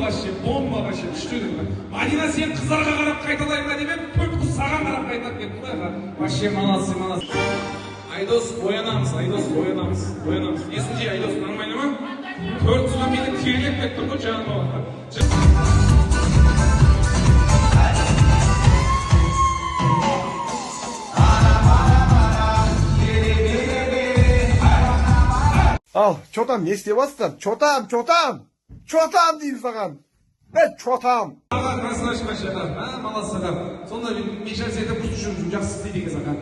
Вообще бомба, вообще күшті еді. Мадина, сен қыздарға қарап қайталай ма деп едім, төрт қыз саған қарап қайталап кетті ғой, аға. Вообще молодцы, молодцы. Айдос, оянамыз, Айдос, оянамыз, оянамыз. Есіңде, Айдос, нормально ма? Төрт қызға мені терлеп кетті ғой жаным. Ал, чё там, не істеп жатсыздар? Чё там, чё там? Чё там деймін саған. Е, чё там? Аға, красавчик вообще, аға. А, молодцы, аға. Сонда мен шарса айтамын, жақсы істейді екенсің, аға.